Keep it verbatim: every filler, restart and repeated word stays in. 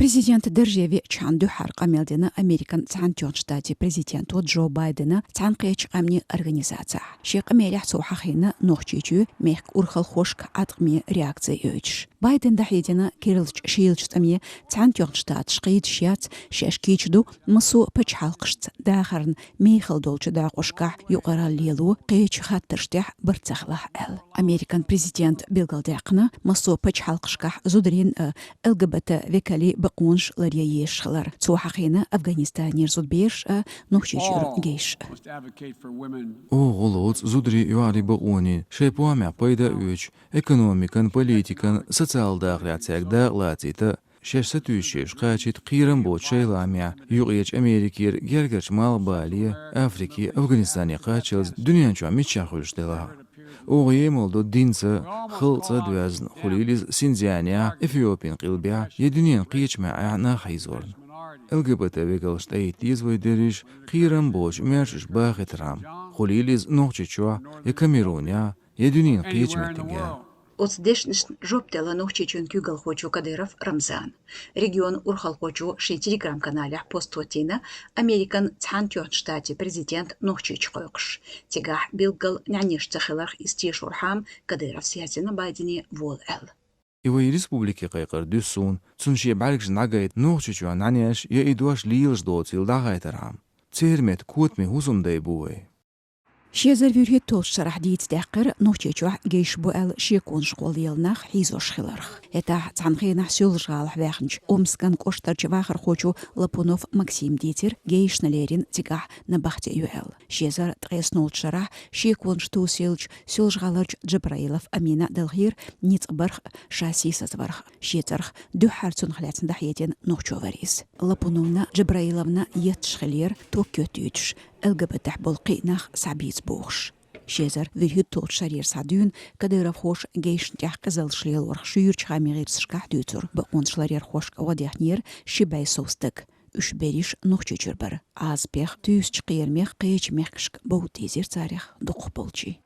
Президент дарже веъча хана дуьххьара къамел дина Американ Цхьаьнатоьхначу Штатийн президенто Джо Байдена Цхьаьнакхеттачу Къаьмнийн Организацехь. Шен къамелехь цо хьахийна Нохчийчоь мехкан урхалхошка Ӏаткъаме реакци йойтуш. Байдена дӀахьедина керлачу-шийлачу цӀаме Цхьаьнатоьхначу Штаташ кхийдаш яц, шаьш кийча ду массо а пачхьалкхашца дахарна мехала долчу дакъошкахь юкъаралла лело, кхечу хаттарш тӀехь барт ца хилахь аьлла. Американ президента билгалдаьккхина массо а пачхьалкхашкахь зударийн а, ЛГБТ векалийн бакъонаш ларъян езаш хилар. Цо хьахийна Афганистанера зудабераш а, Нохчийчуьра гейш а. Оха гӀо лоцу зударийн, йоӀарийн бакъонийн, шайн похӀмехь пайда оьцуш, экономикан, политикан, социалан дахарехь цаьрга дакъа лацийта, шаьш сатуьйсуш ерш кхачийта кхерам боцу шайн лаамехь, Юккъерчу Америкера, Гергарчу Малхбале, Африке, Афганистане кхаччалц дуьнен чохь миччахь хуьлуш делахь а. Оха емал до динца, халкъаца а доьзна, хуьлийла иза Синьцзянехь, Эфиопин къилбехь я дуьненан кхечу маьӀӀехь нах хьийзорна. ЛГБТ векалш тӀехӀитта деза вай дерриш, кхерам боцуш, маьрша уьш бахийтархьама, хуьлийла иза Нохчийчохь я Камерунехь, я дуьненан кхечу меттигехь. Оцу дешнашна жоп делла Нохчийчоьнан куьйгалхочо Кадыров Рамзана. Регионан урхалхочо шен Telegram-каналехь пост хӀоттийна Американ Цхьаьнатоьхначу Штатийн президент Нохчийчу кхойкхуш. Цигахь билггал нӀаьнеш ца хиларх иза тешорхьама, Кадыровс яздина Байдене вола аьлла. И вайн республике кхайкхар дуьсу суна, цунна шен бӀаьргашна дӀагайта Нохчийчохь нӀаьнеш я и дош лелаш доцийла дӀахайтархьама. Церан метта котаме хӀусамдай бу вай. Ши эзар вуьрхӀитталгӀачу шарахь дийца даьккхира Нохчийчохь гейш бу аьлла шеконаш кхолла лела нах хьийзош хиларх. ХӀетахь цхьана хенахь Соьлжа-ГӀалахь ваьхначу Омскан кӀоштарчу вахархочо Лапунов Максима дийцира, гейшна лерина цигахь набахте ю аьлла. Ши эзар ткъеснолгӀачу шарахь шеконаш тосаеллачу Соьлжа-ГӀаларчу Джабраилов Амина а делхийра ницкъ барх а, ша сийсазварх а. Шен цӀарах дуьххьара цунах лаьцна дӀахьедина нохчо вара иза. Лапуновна Джабраиловна етташ хиллера, ток йоьттуьйтуш, ЛГБТ-хь болу кхин а нах схьабийца бохуш. Ши эзар вуьрхӀитталгӀачу шарера схьадуьйна кадыровхоша гейшна тӀехь къизаллаш лелорх шуьйрачу хаамийн гӀирсашкахь дуьйцура. Бакъонаш ларъярхошка гӀо дехнера ши бӀе сов стаг. Уьш берриш Нохчийчуьра бара. Ӏазапех, туьйсучу кхерамех кхечу мехкашка бовда дийзира царех дукхахболчий.